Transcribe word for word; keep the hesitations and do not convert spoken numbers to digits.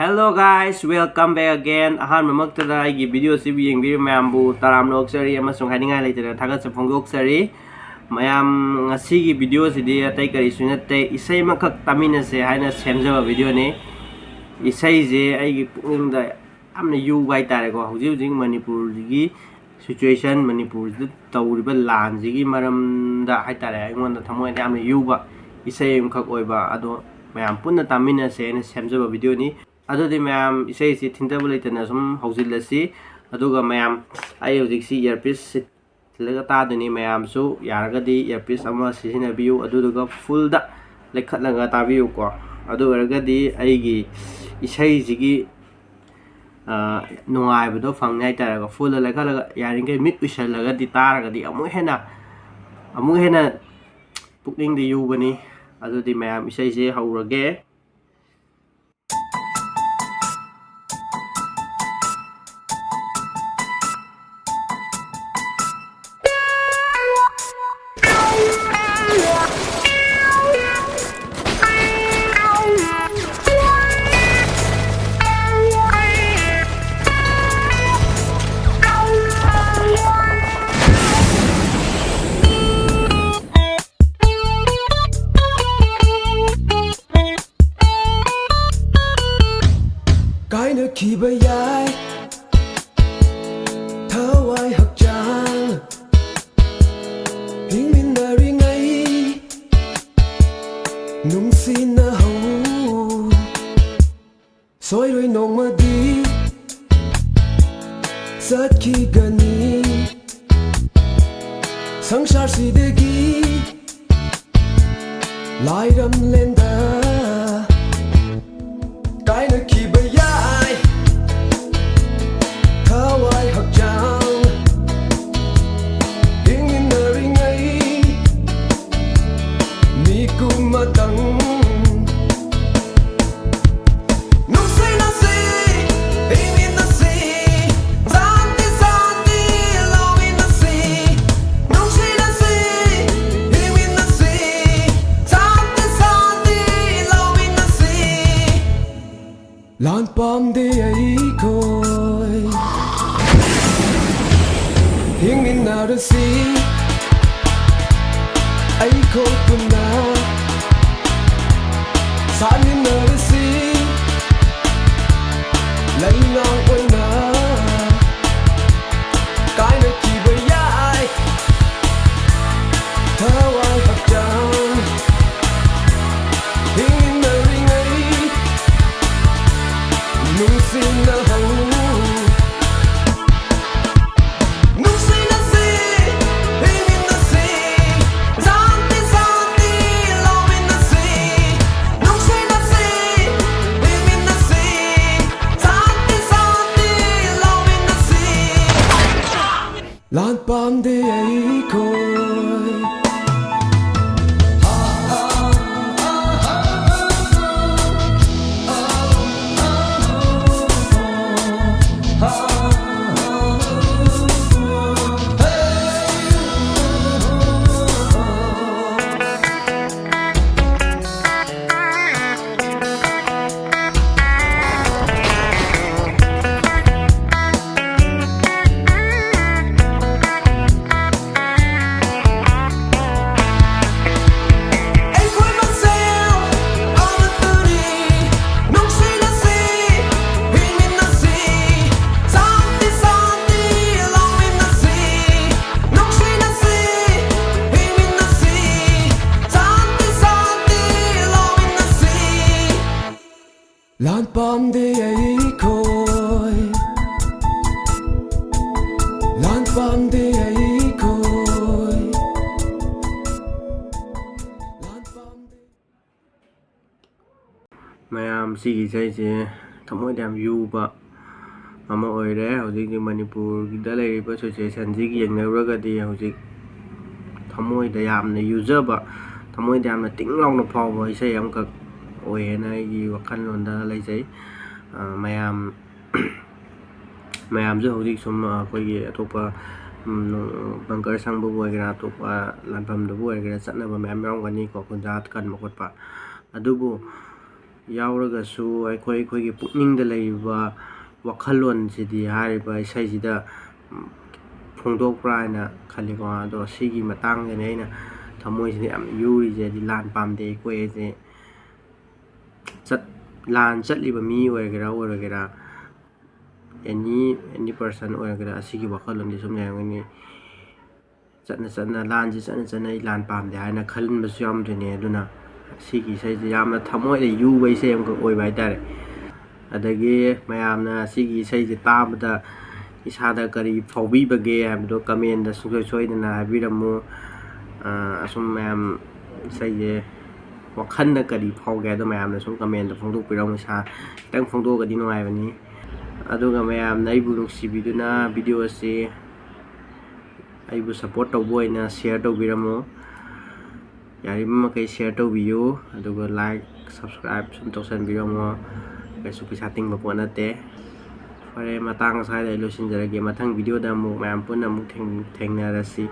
Hello guys, welcome back again. ꯑꯍꯥꯟꯕꯃꯛꯇꯗ ꯑꯩꯒꯤ ꯚꯤꯗꯤꯑꯣꯁꯤꯕꯨ ꯌꯦꯡꯕꯤꯔꯤꯕ ꯃꯌꯥꯝꯕꯨ ꯇꯔꯥꯝꯅ ꯑꯣꯛꯆꯔꯤ ꯑꯃꯁꯨꯡ ꯍꯥꯏꯅꯤꯡꯉꯥꯏ ꯂꯩꯇꯅ ꯊꯥꯒꯠꯆꯕ ꯐꯣꯡꯗꯣꯛꯆꯔꯤ꯫ ꯃꯌꯥꯝ, ꯉꯁꯤꯒꯤ ꯚꯤꯗꯤꯑꯣꯁꯤꯗꯤ ꯑꯇꯩ ꯀꯔꯤꯁꯨ ꯅꯠꯇꯦ, ꯏꯁꯩ ꯑꯃꯈꯛ ꯇꯥꯃꯤꯟꯅꯁꯦ ꯍꯥꯏꯅ ꯁꯦꯝꯖꯕ ꯚꯤꯗꯤꯑꯣꯅꯤ꯫ ꯏꯁꯩꯁꯦ ꯑꯩꯒꯤ ꯄꯨꯛꯅꯤꯡꯗ ꯌꯥꯝꯅ ꯌꯨꯕ ꯍꯥꯏꯇꯥꯔꯦꯀꯣ꯫ ꯍꯧꯖꯤꯛ ꯍꯧꯖꯤꯛ ꯃꯅꯤꯄꯨꯔꯒꯤ situation, ꯃꯅꯤꯄꯨꯔꯁꯤꯗ ꯇꯧꯔꯤꯕ ꯂꯥꯟꯁꯤꯒꯤ ꯃꯔꯝꯗ ꯍꯥꯏꯇꯥꯔꯦ, ꯑꯩꯉꯣꯟꯗ ꯊꯃꯣꯏꯗ ꯌꯥꯝꯅ ꯌꯨꯕ ꯏꯁꯩ ꯑꯃꯈꯛ ꯑꯣꯏꯕ, ꯑꯗꯣ ꯃꯌꯥꯝ ꯄꯨꯟꯅ ꯇꯥꯃꯤꯟꯅꯁꯦ ꯍꯥꯏꯅ ꯁꯦꯝꯖꯕ ꯚꯤꯗꯤꯑꯣꯅꯤ꯫ ꯑꯗꯨꯗꯤ ꯃꯌꯥꯝ, ꯏꯁꯩꯁꯤ ꯊꯤꯟꯊꯕ ꯂꯩꯇꯅ ꯁꯨꯝ ꯍꯧꯖꯤꯜꯂꯁꯤ꯫ ꯑꯗꯨꯒ ꯃꯌꯥꯝ, ꯑꯩ ꯍꯧꯖꯤꯛꯁꯤ ꯏꯌꯥꯔꯄꯤꯁ ꯊꯤꯜꯂꯒ ꯇꯥꯗꯣꯏꯅꯤ꯫ ꯃꯌꯥꯝꯁꯨ ꯌꯥꯔꯒꯗꯤ ꯏꯌꯥꯔꯄꯤꯁ ꯑꯃ ꯁꯤꯖꯤꯟꯅꯕꯤꯌꯨ, ꯑꯗꯨꯗꯨꯒ ꯐꯨꯜꯗ ꯂꯩꯈꯠꯂꯒ ꯇꯥꯕꯤꯌꯨꯀꯣ꯫ ꯑꯗꯨ ꯑꯣꯏꯔꯒꯗꯤ ꯑꯩꯒꯤ ꯏꯁꯩꯁꯤꯒꯤ, ꯑ, ꯅꯨꯡꯉꯥꯏꯕꯗꯣ ꯐꯪꯅꯤ ꯍꯥꯏꯇꯥꯔꯦꯀꯣ꯫ ꯐꯨꯜꯗ ꯂꯩꯈꯠꯂꯒ ꯌꯥꯔꯤꯈꯩ ꯃꯤꯠ ꯎꯏꯁꯜꯂꯒꯗꯤ ꯇꯥꯔꯒꯗꯤ ꯑꯃꯨꯛ ꯍꯦꯟꯅ, ꯑꯃꯨꯛ ꯍꯦꯟꯅ ꯄꯨꯛꯅꯤꯡꯗ ꯌꯨꯕꯅꯤ꯫ ꯑꯗꯨꯗꯤ ꯃꯌꯥꯝ, ꯏꯁꯩꯁꯦ ꯍꯧꯔꯒꯦ꯫ ꯀꯥꯏꯅꯈꯤꯕ ꯌꯥꯏ ꯊꯋꯥꯏ ꯍꯛꯆꯥꯡ, ꯍꯤꯡꯃꯤꯟꯅꯔꯤꯉꯩ ꯅꯨꯡꯁꯤꯅꯍꯧ꯫ ꯁꯣꯏꯔꯣꯏ ꯅꯣꯡꯃꯗꯤ ꯆꯠꯈꯤꯒꯅꯤ ꯁꯪꯁꯥꯔꯁꯤꯗꯒꯤ꯫ ꯂꯥꯏꯔꯝꯂꯦꯟꯗ ꯀꯥꯏꯅꯈꯤꯕ ꯌꯥꯏ ꯊꯋꯥꯏ ꯍꯛꯆꯥꯡ, ꯍꯤꯡꯃꯤꯟꯅꯔꯤꯉꯩ ꯃꯤꯀꯨꯝ ꯑꯃꯇꯪ꯫ ꯅꯨꯡꯁꯤꯅꯁꯤ, ꯍꯤꯡꯃꯤꯟꯅꯁꯤ, ꯁꯥꯟꯇꯤ, ꯁꯥꯟꯇꯤ ꯂꯧꯃꯤꯟꯅꯁꯤ꯫ ꯅꯨꯡꯁꯤꯅꯁꯤ, ꯍꯤꯡꯃꯤꯟꯅꯁꯤ, ꯁꯥꯟꯇꯤ, ꯁꯥꯟꯇꯤ ꯂꯧꯃꯤꯟꯅꯁꯤ꯫ ꯂꯥꯟ ꯄꯥꯝꯗꯦ ꯑꯩꯈꯣꯏ꯫ ꯍꯤꯡꯃꯤꯟꯅꯔꯁꯤ ꯑꯩꯈꯣꯏ ꯄꯨꯟꯅ꯫ ꯁꯥꯟꯃꯤꯟꯅꯔꯁꯤ ꯂꯩꯉꯥꯛ ꯑꯣꯏꯅ꯫ ꯀꯥꯏꯅꯈꯤꯕ ꯌꯥꯏ ꯊꯋꯥꯏ ꯍꯛꯆꯥꯡ꯫ ꯍꯤꯡꯃꯤꯟꯅꯔꯤꯉꯩ ꯅꯨꯡꯁꯤꯅꯍꯧ꯫ ꯅꯨꯡꯁꯤꯅꯁꯤ, ꯍꯤꯡꯃꯤꯟꯅꯁꯤ, ꯁꯥꯟꯇꯤ ꯁꯥꯟꯇꯤ ꯂꯧꯃꯤꯟꯅꯁꯤ꯫ ꯅꯨꯡꯁꯤꯅꯁꯤ, ꯍꯤꯡꯃꯤꯟꯅꯁꯤ, ꯁꯥꯟꯇꯤ ꯁꯥꯟꯇꯤ ꯂꯧꯃꯤꯟꯅꯁꯤ꯫ ꯂꯥꯟ ꯄꯥꯝꯗꯦ ꯑꯩꯈꯣꯏ꯫ ꯑꯩꯈꯣꯏ ꯃꯁꯦꯜ ꯑꯃꯠꯇꯅꯤ꯫ ꯅꯨꯡꯁꯤꯅꯁꯤ, ꯍꯤꯡꯃꯤꯟꯅꯁꯤ, ꯁꯥꯟꯇꯤ ꯁꯥꯟꯇꯤ ꯂꯧꯃꯤꯟꯅꯁꯤ꯫ ꯅꯨꯡꯁꯤꯅꯁꯤ, ꯍꯤꯡꯃꯤꯟꯅꯁꯤ, ꯁꯥꯟꯇꯤ ꯁꯥꯟꯇꯤ ꯂꯧꯃꯤꯟꯅꯁꯤ꯫ ꯂꯥꯟ ꯄꯥꯝꯗꯦ ꯑꯩꯈꯣꯏ꯫ ꯂꯥꯟ ꯄꯥꯝꯗꯦ ꯑꯩꯈꯣꯏ꯫ ꯂꯥꯟ ꯄꯥꯝꯗꯦ꯫ ꯃꯌꯥꯝ, ꯁꯤꯒꯤ ꯏꯁꯩꯁꯦ ꯊꯃꯣꯏꯗ ꯌꯥꯝ ꯌꯨꯕ ꯑꯃ ꯑꯣꯏꯔꯦ꯫ ꯍꯧꯖꯤꯛ ꯍꯧꯖꯤꯛ ꯃꯅꯤꯄꯨꯔꯗ ꯂꯩꯔꯤꯕ ꯁꯤꯆꯨꯋꯦꯁꯟꯁꯤꯒ ꯌꯦꯡꯅꯔꯨꯔꯒꯗꯤ ꯍꯧꯖꯤꯛ ꯊꯃꯣꯏꯗ ꯌꯥꯝꯅ ꯌꯨꯖꯕ, ꯊꯃꯣꯏꯗ ꯌꯥꯝꯅ ꯇꯤꯡ ꯂꯥꯎꯅ ꯐꯥꯎꯕ ꯏꯁꯩ ꯑꯃꯈꯛ ꯑꯣꯏꯌꯦꯅ ꯑꯩꯒꯤ ꯋꯥꯈꯜꯂꯣꯟꯗ ꯂꯩꯖꯩ꯫ ꯑ, ꯃꯌꯥꯝ, ꯃꯌꯥꯝꯁꯨ ꯍꯧꯖꯤꯛ ꯁꯨꯝ ꯑꯩꯈꯣꯏꯒꯤ ꯑꯇꯣꯞꯄ, ꯎꯝ, ꯕꯪꯀꯔ ꯁꯪꯕꯕꯨ ꯑꯣꯏꯒꯦꯔꯥ, ꯑꯇꯣꯞꯄ ꯂꯥꯟꯐꯝꯗꯕꯨ ꯑꯣꯏꯒꯦꯔꯥ, ꯆꯠꯅꯕ ꯃꯌꯥꯝ ꯌꯥꯎꯔꯝꯒꯅꯤꯀꯣ, ꯈꯨꯟꯖꯥ ꯀꯟꯕ ꯈꯣꯠꯄ꯫ ꯑꯗꯨꯕꯨ ꯌꯥꯎꯔꯒꯁꯨ ꯑꯩꯈꯣꯏ ꯑꯩꯈꯣꯏꯒꯤ ꯄꯨꯛꯅꯤꯡꯗ ꯂꯩꯔꯤꯕ ꯋꯥꯈꯜꯂꯣꯟꯁꯤꯗꯤ ꯍꯥꯏꯔꯤꯕ ꯏꯁꯩꯁꯤꯗ ꯐꯣꯡꯗꯣꯛꯄ꯭ꯔꯥ ꯍꯥꯏꯅ ꯈꯜꯂꯤꯀꯣ꯫ ꯑꯗꯣ ꯁꯤꯒꯤ ꯃꯇꯥꯡꯗꯅꯤ ꯑꯩꯅ ꯊꯃꯣꯏꯁꯤꯗ ꯌꯥꯝ ꯌꯨꯔꯤꯁꯦ, ꯍꯥꯏꯗꯤ ꯂꯥꯟ ꯄꯥꯝꯗꯦ ꯑꯩꯈꯣꯏ ꯍꯥꯏꯁꯦ꯫ ꯆꯠ ꯂꯥꯟ ꯆꯠꯂꯤꯕ ꯃꯤ ꯑꯣꯏꯒꯦꯔꯥ ꯑꯣꯏꯔꯣꯏꯒꯦꯔꯥ, ꯑꯦꯅꯤ ꯑꯦꯅꯤ ꯄꯔꯁꯟ ꯑꯣꯏꯔꯒꯦꯔꯥ, ꯑꯁꯤꯒꯤ ꯋꯥꯈꯜꯂꯣꯟꯗꯤ ꯁꯨꯝ ꯂꯩꯔꯝꯒꯅꯤ꯫ ꯆꯠꯅ ꯆꯠꯅ ꯂꯥꯟꯁꯤ ꯆꯠꯅ ꯆꯠꯅ ꯑꯩ ꯂꯥꯟ ꯄꯥꯝꯗꯦ ꯍꯥꯏꯅ ꯈꯜꯍꯟꯕꯁꯨ ꯌꯥꯎꯔꯝꯗꯣꯏꯅꯦ꯫ ꯑꯗꯨꯅ ꯁꯤꯒꯤ ꯏꯁꯩꯁꯦ ꯌꯥꯝꯅ ꯊꯃꯣꯏꯗ ꯌꯨꯕ ꯏꯁꯩ ꯑꯃꯈꯛ ꯑꯣꯏꯕ ꯍꯥꯏꯇꯥꯔꯦ꯫ ꯑꯗꯒꯤ ꯃꯌꯥꯝꯅ ꯁꯤꯒꯤ ꯏꯁꯩꯁꯦ ꯇꯥꯕꯗ ꯏꯁꯥꯗ ꯀꯔꯤ ꯐꯥꯎꯕꯤꯕꯒꯦ ꯍꯥꯏꯕꯗꯣ ꯀꯃꯦꯟꯗ ꯁꯨꯡꯁꯣꯏ ꯁꯣꯏꯗꯅ ꯍꯥꯏꯕꯤꯔꯝꯃꯨ꯫ ꯑꯁꯨꯝ ꯃꯌꯥꯝ ꯏꯁꯩꯁꯦ ꯋꯥꯈꯜꯗ ꯀꯔꯤ ꯐꯥꯎꯒꯦ ꯍꯥꯏꯗꯣ ꯃꯌꯥꯝꯅ ꯁꯨꯝ ꯀꯃꯦꯟꯗ ꯐꯣꯡꯗꯣꯛꯄꯤꯔꯝꯃꯨ꯫ ꯏꯁꯥ ꯈꯤꯇꯪ ꯐꯣꯡꯗꯣꯛꯑꯒꯗꯤ ꯅꯨꯡꯉꯥꯏꯕꯅꯤ꯫ ꯑꯗꯨꯒ ꯃꯌꯥꯝꯅ ꯑꯩꯕꯨ ꯅꯨꯡꯁꯤꯕꯤꯗꯨꯅ ꯚꯤꯗꯤꯑꯣ ꯑꯁꯤ ꯑꯩꯕꯨ ꯁꯞꯄꯣꯔꯠ ꯇꯧꯕ ꯑꯣꯏꯅ ꯁꯤꯌꯔ ꯇꯧꯕꯤꯔꯝꯃꯨ꯫ ꯌꯥꯔꯤꯕ ꯃꯈꯩ ꯁꯤꯌꯔ ꯇꯧꯕꯤꯌꯨ, ꯑꯗꯨꯒ ꯂꯥꯏꯛ, ꯁꯕꯁꯀ꯭ꯔꯥꯏꯕ ꯁꯨꯝ ꯇꯧꯁꯟꯕꯤꯔꯝꯃꯣ꯫ ꯀꯩꯁꯨ ꯄꯩꯁꯥ ꯇꯤꯡꯕ ꯄꯣꯠ ꯅꯠꯇꯦ꯫ ꯐꯔꯦ, ꯃꯇꯥꯡ ꯑꯁ꯭ꯋꯥꯏꯗ ꯑꯩ ꯂꯣꯏꯁꯤꯟꯖꯔꯒꯦ꯫ ꯃꯊꯪ ꯚꯤꯗꯤꯑꯣꯗ ꯑꯃꯨꯛ ꯃꯌꯥꯝ ꯄꯨꯟꯅ ꯑꯃꯨꯛ ꯊꯦꯡ-, ꯊꯦꯡꯅꯔꯁꯤ꯫